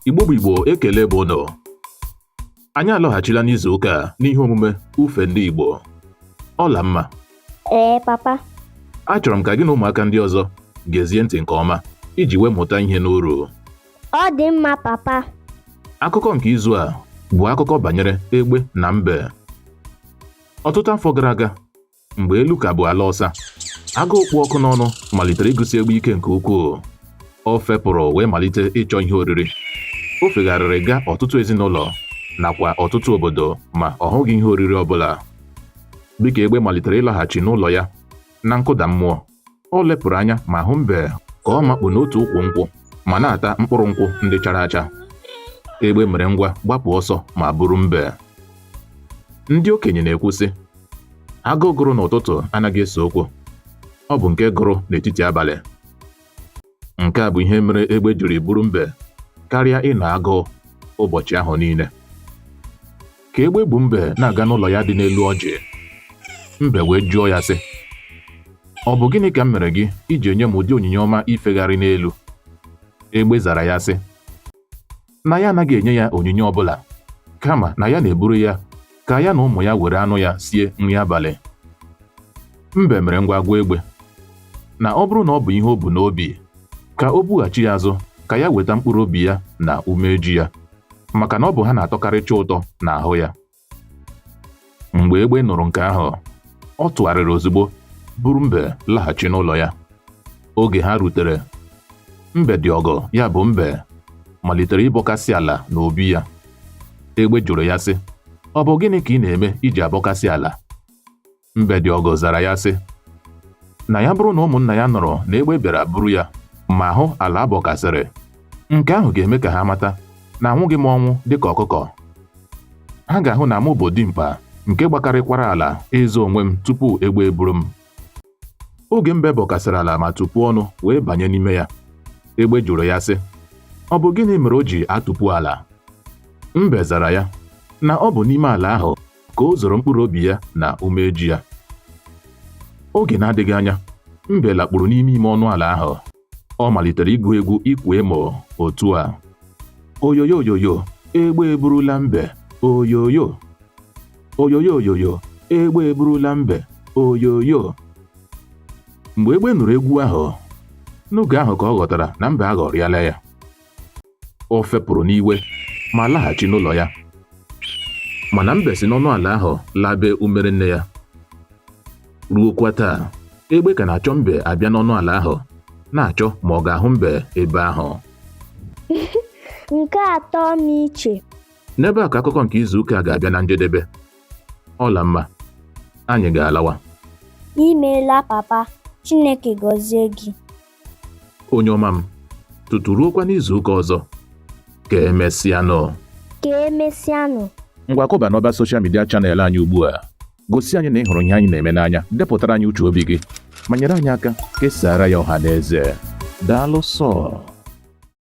Igbo bụ Igbo, ekele m ụnụ. Anyị alọghachila n'izu ụka a n'ihe omume Ufe Ndị Igbo. Ọlamma. Ee, papa. Achọrọ m ka gị na ụmụaka ndị ọzọ gezie ntị nke ọma iji wee mụta ihe n'uru. Ọ dị mma, papa. Akụkọ nke izu a bụ akụkọ banyere egbe na mbe. Ọtụtụ afọ gara aga, mgbe elu ka bụ ala ọsa, agụụ kpụ ọkụ n'ọnụ malitere ịgụsi egbe ike nke ukwuu. O fepụrụ wee malite ịchọ ihe oriri. O fegharịrị gaa ọtụtụ ezinụlọ nakwa ọtụtụ obodo ma ọ hụghị ihe oriri ọbụla. Dịka egbe malitere ịlaghachi n'ụlọ ya na nkụda mmụọ, o lepụrụ anya ma hụ mbe ka ọ makpu n'otu ukwu nkwụ ma na-ata mkpụrụ nkwụ ndị chara acha. Egbe mere ngwa gbapụ ọsọ ma buru mbe. Ndị okenye na-ekwu sị, agụụ gụrụ n'ụtụtụ anaghị ese okwu, ọ bụ nke gụrụ n'etiti abalị. Nke a bụ ihe mere egbe jiri buru mbe karịa ịnọ agụụ ụbọchị ahụ niile. Ka egbe bu mbe na-aga n'ụlọ ya dị n'elu ọjị, mbe wee jụọ ya sị, ọ bụ gịnị ka m mere gị i ji enye m ụdị onyinye ọma ifegharị n'elu? Egbe zara ya sị na ya anaghị enye ya onyinye ọbụla, kama na ya na-eburu ya ka ya na ụmụ ya were anụ ya sie nri abalị. Mbe mere ngwa gwa egbe na ọ bụrụ na ọ bụ ihe o bu n'obi, ka o bughachi ya azụ ka ya weta mkpụrụ obi ya na umeji ya, maka na ọ bụ ha na-atọkarịcha ụtọ n'ahụ ya. Mgbe egbe nụrụ nke ahụ, ọ tụgharịrị ozugbo buru mbe laghachi n'ụlọ ya. Oge ha rutere, mbe dị ọgọ ya bụ mbe malitere ịbọkasị ala n'obi ya. Egbe jụrụ ya sị, ọ bụ gịnị ka ị na-eme i ji abọkasị ala? Mbe dị ọgọ zara ya sị na ya bụrụ na ụmụnna ya nụrụ na egbe bịara buru ya ma hụ ala a bọkasịrị, nke ahụ ga-eme ka ha mata na anwụghị m ọnwụ dịka ọkụkọ. Ha ga-ahụ na mụ bụ dimkpa nke gbakarịkwara ala ịzọ onwe m tupu egbe eburu m. Oge mbe bọkasịrị ala ma tupu ọnụ wee banye n'ime ya, egbe jụrụ ya sị, ọ bụ gịnị mere o ji atụpu ala? Mbe zara ya na ọ bụ n'ime ala ahụ ka o zoro mkpụrụ obi ya na umeji ya. Oge na-adịghị anya, mbe lakpuru n'ime ime ọnụ ala ahụ. Ọ malitere ịgụ egwu ịkwa emo otu a: oyoyo oyoyo, egbe eburula mbe, oyoyo. Oyoyo oyoyo, egbe eburula mbe, oyoyo. Mgbe egbe nụrụ egwu ahụ, n'oge ahụ ka ọ ghọtara na mbe aghọrịala ya. O fepụrụ n'iwe ma laghachi n'ụlọ ya. Mana mbe si n'ọnụ ala ahụ laa be umere nne ya. Ruokwa taa, egbe ka na-achọ mbe abịa n'ọnụ ala ahụ, na-achọ ma ọ ga-ahụ mbe ebe ahụ. Nke a tọọ m iche. N'ebe a ka akụkọ nke izu ụka a ga-abịa na njedebe. Ọlamma, anyị ga-alawa. Imeela, papa. Chineke gọzie gị. Onye ọma m, tutu ruokwa n'izu ụka ọzọ, ka emesịanụ. Ka emesịanụ. Ngwa kụba n'ọba social media channel anyị ugbu a. Gosi anyị na ị hụrụ ihe anyị na-eme n'anya, depụtara anyị uche obi gị, ma nyere anyị aka kesaara ya ọha na eze. Daalụ sọ.